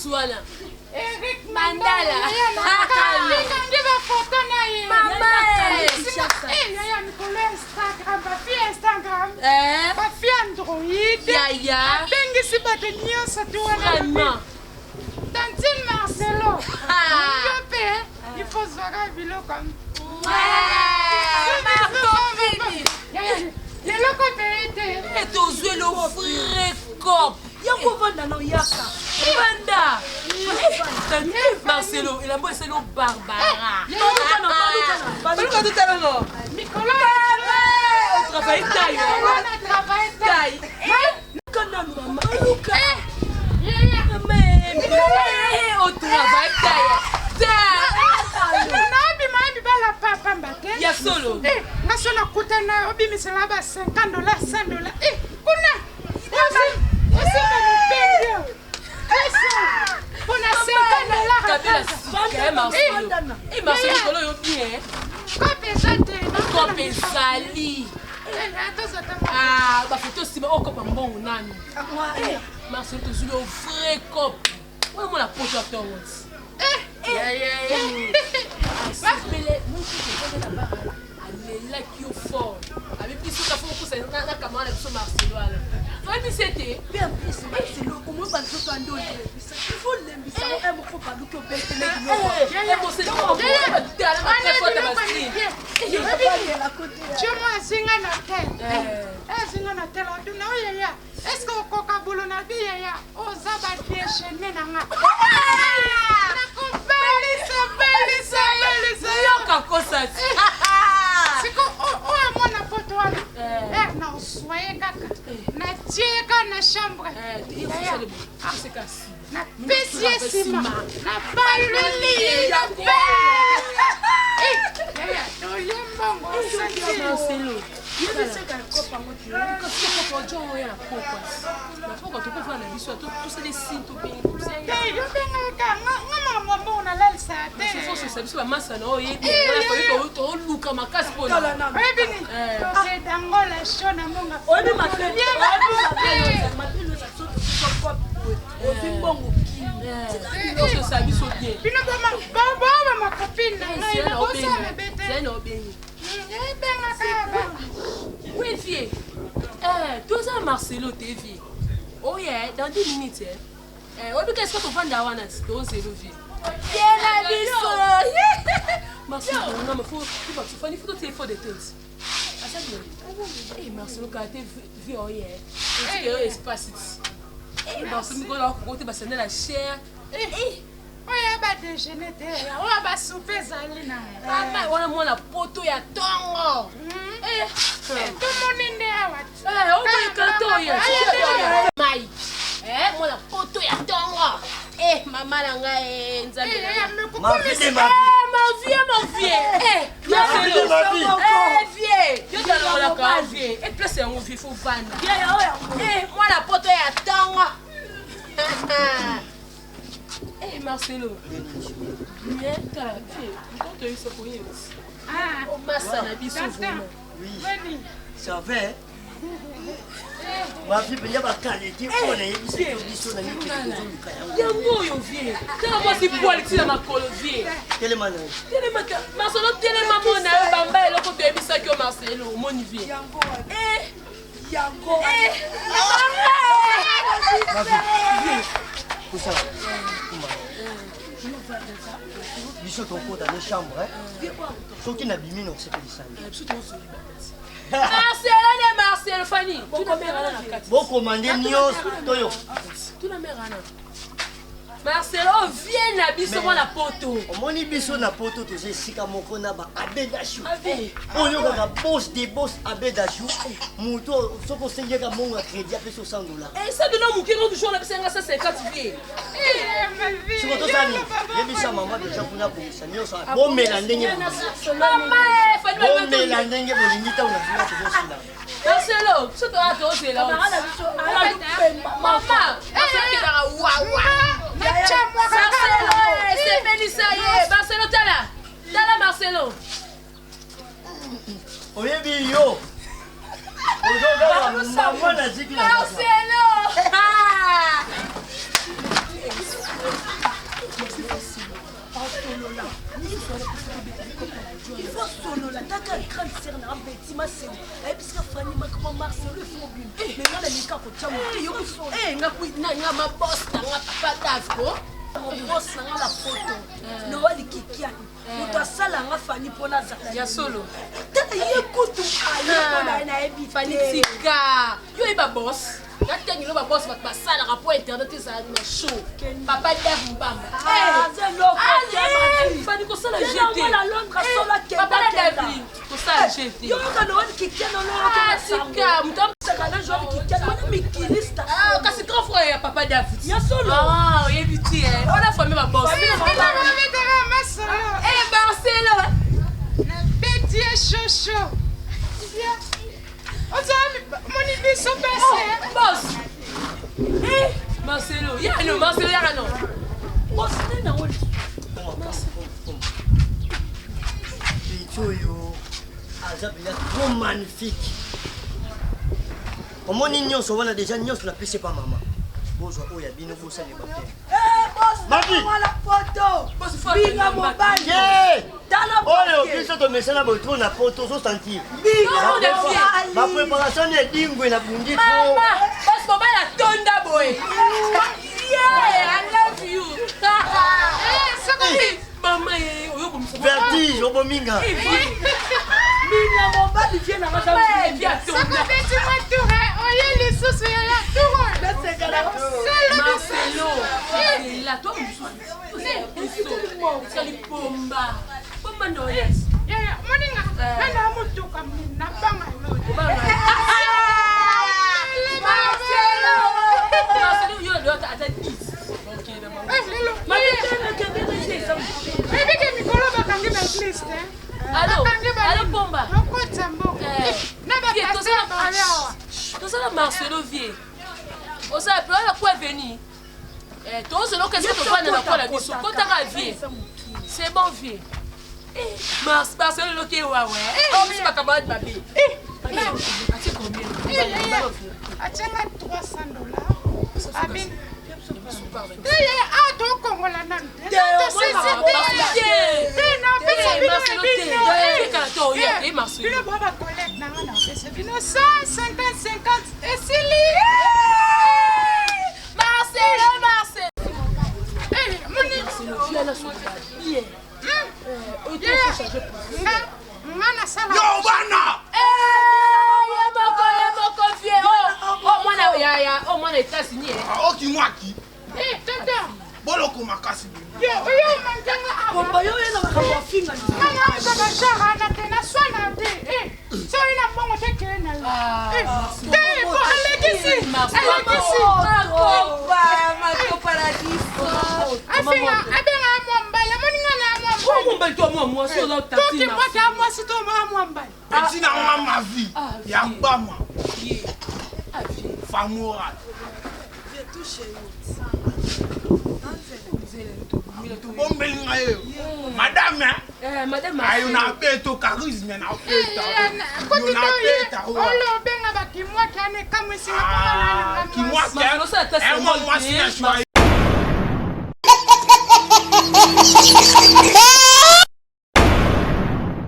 mosusu wana Eric Mandala. Mandala bafoto na ye Mama, eh. Eh, yaya mikolo ya Instagram bafi ya Instagram Eh, bafi Android yaya abengisi bato nyonso tu wana vraiment tantine Marcelo Ah. yo mpe il faut zwaka biloko Ouais, ma copine. Yaya, leloko mpe ete Eh, tozwi le vrai cop yango ovanda na oyaka vanda Marcelo elamba esali o Barbara baluka totalano mikolo otravaille taille wana travail taille luka nanu mama luka otravaille taille naobima ye mibala papamba te ya solo Eh, nga so nakutana obimisela ba 50 dollar 100 dollar Eh, kuna osimba mopendi oyo mpona 50 dollar kabela sika Marcelo e Marcelo likolo oyo bien kope eza te kope ezali bafoto nsima okopa mbongo nanu Marcelo tozwi yo vrai cop oyo mona poto ya ntongo ti asepele mosusu na bara alelaki yo fort abi biso ka fo kokusa na kamara na biso Marcelo wana toyebisi ete mpe en plus marcelo omoyeba nzoto ande olembisa ifo olembisa ngo moko baluki obetele tiomo azinga na tel azinga na tel aduna oyeya estce okoka bolo na bi yeya oza badéchaîne na nga nakobelisa belisa belisa yoka kosa ti siko oyo mwana poto wana na oswaye kaka natie ye kaka na chambre napesi ye nsima nabaloli ye tolie mbongo Marcelo yebisaka kopa ngo te oya na pokwa na pokwa tokofana na biso tosala esine tobengi te yobengaka nga makambo mbongo nalalisa te fososa biso bamasa na oyo yebi toluka makasi mpona tala nanu oyebi nini tokedangola sho na monga oyebi mabele eza biso tokufa kope boye ozwi mbongo kini ososa biso bien bino baba makopine na ngai nakosala mabe te zai na obengi ebengaka oui vie toza Marcelo te vie oye dans 10 minutes oyebi ka esika tovanda wana tozelo vie yela biso Marcelo ngama fo fani fo totie fo de tete aza bien eh Marcelo kala te vie oye otike yo espace ti Marcelo mikolo akoko te basende na chair. Oyo badéjeuner te, oyo basoupe ezali na Mama wana mwana poto ya ntongo. Tomoni nde awa. Omoyeka oyo Mike, mwana poto ya ntongo. Mama na ngai, Nzambe na ngai. Ma vie de ma vie. Ma vie, ma vie. Ma vie de ma vie. Vie yo talongolaka vie e place yango vie fo vanda. Mwana poto ya ntongo. Marcelo bien tala vie toyebisa koyeba omasa na biso vraiment. Oui. Ça va, hein? Ma vie mpenza baqualité oyo nayebisi yo biso na mikili tozoluka yango. Yango oyo vie, tala mwasi poil ntina makolo vie. Telema na ye. Telema Marcelo, telema mona yo bamba eloko toyebisaki yo Marcelo omoni vie. Yango yango. Ma vie, kosala biso tokota ne chambre soki nabimi na osepelisa. Biso tozoyiba Marcelo ne Marcelo Fani tuna mère wana na kati. Bokomande nyonso toyo. Tuna mère wana Marcelo vie na biso mwana poto. Omoni biso na poto toza esika moko na ba Abedashu oyo kaka boss de boss Abedashu moto soki osengeka mbongo ya crédit apesi 100 dollar. 100 dollar moke ngo toujours na biso yanga 150 vie. Siko tosani yebisa mama deja kuna abongisa nyonso bomela ndenge mama Fani bomela ndenge bolingi ntango na bino tozosila. Marcelo biso toya tozela mama akendaka wawa. Marcelo esepelisa ye Marcelo tala tala Marcelo. Oyebi yo ozokaka mama naziki na Marcelo. Il faut solola taka grande sœur na Betty Maselo ayebisika Fanny makambo Marcelo il faut bino mais nga nalinga kotya moto eh nga kui na nga ma boss na nga papa Davko boss na nga na poto Noël Kikiani moto asala nga Fanny mpo nazala ya solo tala ye kutu aye mpo na ye nayebi Fanny tika yo oyeba boss natangelo baboss bato basalaka mpo internet ezala na show papa Dave Mbamba Fanny kosala jete papa na David kosala jete yoyoka Noël Kikiani tika moto mikilista kasi grand frère ya papa David ya solo oyebi ti wana famille baboss Marcelo nabeti ye shosho moni biso basi boss Marcelo yano Marcelo yaka no boss nde nango Petit oyo aza mpenza trop magnifique omoni nyonso wana deja nyonso napesi pa mama bozwa oyo ya bino bosalema te Binga mobali oyo biso tomesana boye trop na poto ozosentir bapréparation ni edingwe na bundi trop basi mobali atonda boye I love you mama oyo bomisa vertige obominga minga mobali vie nanga soko beti mwa tour oye lisusu yaya tour Marcelo la to mosusu osali pomba pomba noyes yaya moninga nana motuka nabanga Marcelo Marcelo yo ata 10 ebike mikolo bakangi ba église te alo pomba okota mboka na bapasteur awa tozala Marcelo vie osala pe wana quoi veni tozela okese tovanda na kola biso kotaka vie c'est bon vie Marcelo eloki ewawe biso bacamarade mabe atie combien atianga 300 dollars abi awa tokongola nanu te napesa bino bino bino bwa bacollègue nanga napesa bino 150 50 esili Marcelo Marcelo nga nasala yo bana ye moko ye moko vie omwana yaya omwana États-Unis okimwaki tonton boloko makasi yo oyo manjanga pomba yo oye na makambo ya finga nga naza bajare wana te naswana te soki na mbongo te kee na yo te po alekisi alekisi afinga abenga mwa mbali amoni nga na mwa mbali to mwa mwasi oza toki mwaki amwasi to mwa mbali petit na nga ma vie ya gbama famoral tobombeli ngai yo madame ayo na beto charisme na beta olo obenga bakimwaki ane ekamwisi nga kimwaki mwasi na shwa.